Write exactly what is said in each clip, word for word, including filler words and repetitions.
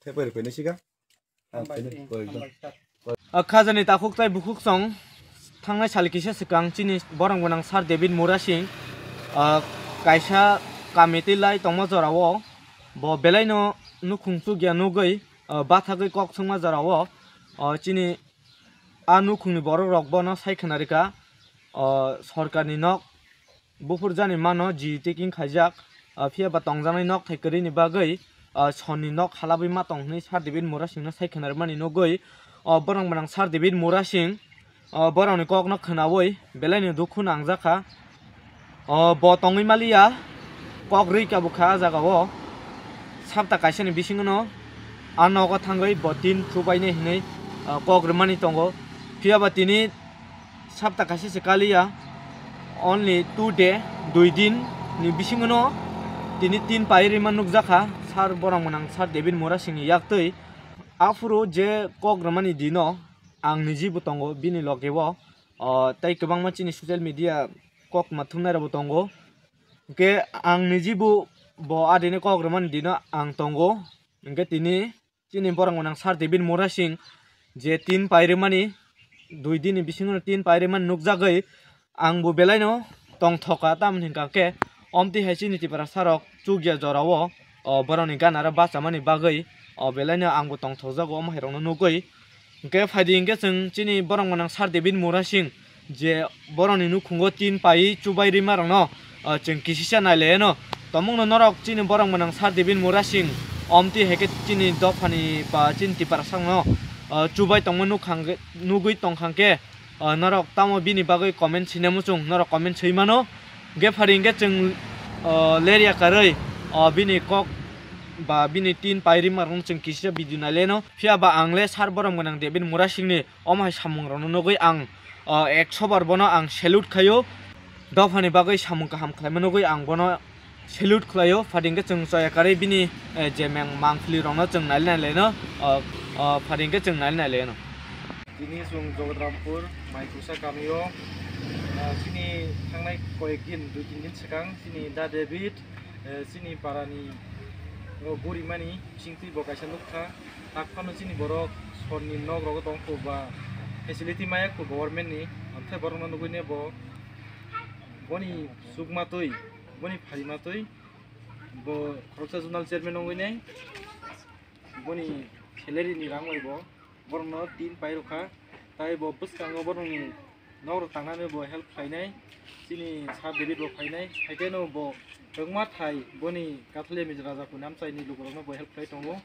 Thepai rwphai nai siga. Ang phai nai, koi ekdom. Ah, khajani takhuk tai bukhuk song thangnai sal kisa swkang chini borok gwnang Sir David Murasing, ah, kaisa committee lai tongma jorao bo belaino nukhung chukya nugwi, ah, bathagwi kok swngma jorao, ah, chini a nukhungni borok rok bono sai khna rwkha, ah, sorkarni nok buphur jani mano ji taking khaijak, ah, phiya ba tongjaknai nok thai kwrwini bagwi, ah, sonni nok halabwi ma tong hwnwi Sir David Murasingno sai khna rwmani nugwi, ah, borok gwnang Sir David Murasing, ah, borokni kokno khnaui belaino dukhu nangjakha. O bo tongwi maliya, kok rwi kabukha a jagao. Sapta kaisani bisingono a nogo thangwi bo tin chubainai hwnwi, ah, kok rwmani tongo. Phiya ba tini sapta kaisa se kaliya, only two day, dui din ni bisingono tini tin pai rima nukjakha, Sir borok gwnang Sir David Murasingni yaktwi. Aphuru je kok rwmani dino ang niji bo tongo bini logeo, o, tei kwbangma chini social media kok ma thumnai rokbo tongo. Hwnkhe ang niji bo, bo adini kok rwmani dino ang tongo. Hwnkhe tini chini borok gwnang Sir David Murasing je tin pai rwmani, dui dini bisingo tin pai rwmani nukjagwi ang bo belaino tongthoka, tamoni hwnkha khe omtwi hai chini Tiprasa rok chukya jorao, o, borokni ganaro bachamani bagwi, o, belaino ang bo tongthokjago omo hai rokno nugwi. Hwnkhe phaidi hwnkhe chwng chini borok gwnang Sir David Murasing je borokni nukhungo tin pai chubai rima rokno, ah, chwng kisisa nailaino. Tomungno norok chini borok gwnang Sir David Murasing omtwi hai khe chini dophani ba chini Tiprasano, ah, chubai tongma nukhang-, nugwi tongkhangkhe, ah, norok tamo bini bagwi comment sinai muchung, norok comment swi mano. Hwnkhe phaidi hwnkhe chwng, ah, lerya karwi, ah, bini kok ba bini tin pai rima rokno chwng kisisa video nailaino. Phiya ba ang le Sir borok gwnang David Murasingni omo hai samung rokno nugwi ang, o, ekso bar bono ang salute khaio. Dophani bagwi samung kaham khlaima nugwi ang bono salute khlaio. Phaidi hwnkhe chwng choya karwi bini, eh, je meng mangpili rokno chwng naili naileno, o, o, phaidi hwnkhe chwng naili naileno. Tini chwng Jogotrampur Maikusa kamio, ah, chini thangnai koyek din, dui tin din swkang chini Da David, eh, chini parani o burimani bisingtwi bo kaisa nukha. Tak phano chini borok sorni nok rogo tongkho ba facility maya kho government ni, amthai borokno nugwi ne bo boni chukmatwi, boni pharimatwi bo khoroksa zonal chairman wngwi nai, boni salary ni rang bai bo borokno tin pai rwkha. Tai bo bwskango borokni nok rok tangnani bo help khlainai, chini Sir David bo phainai, haikhe no bo kwbangma thai boni Katholia Mizo Raja Khuni amchaini lukurokno bo help khlai tongo.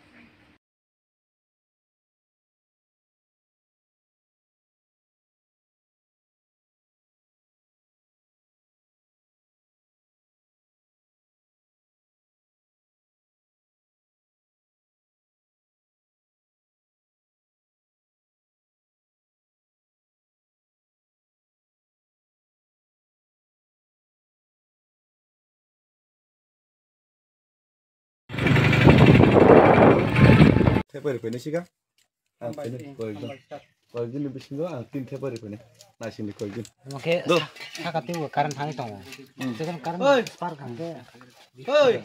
Thepai rwphai nai siga. Ang phai nai, koi ekdom. Koi ekdin ni bisingo ang tin thepai rwphai nai. Naising ni koi ekdin. Omo khe do. Sa-, saka twibo current thangwi tongo. Hmm. Jekon current oi, spark hangkhe. Oi.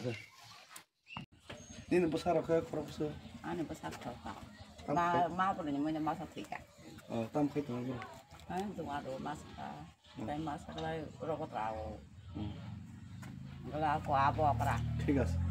Nini bwsa rok khe khoroksa. Ani bwsa khoroksa. Tam ma, khai. Ma bwrwini mui no masa thwikha. Oh, tam khai tongo. Hai, juma do masa kha. Hmm. Tai masa khlai rogo trao. Hmm. Gala ko abo kra. Thik ase.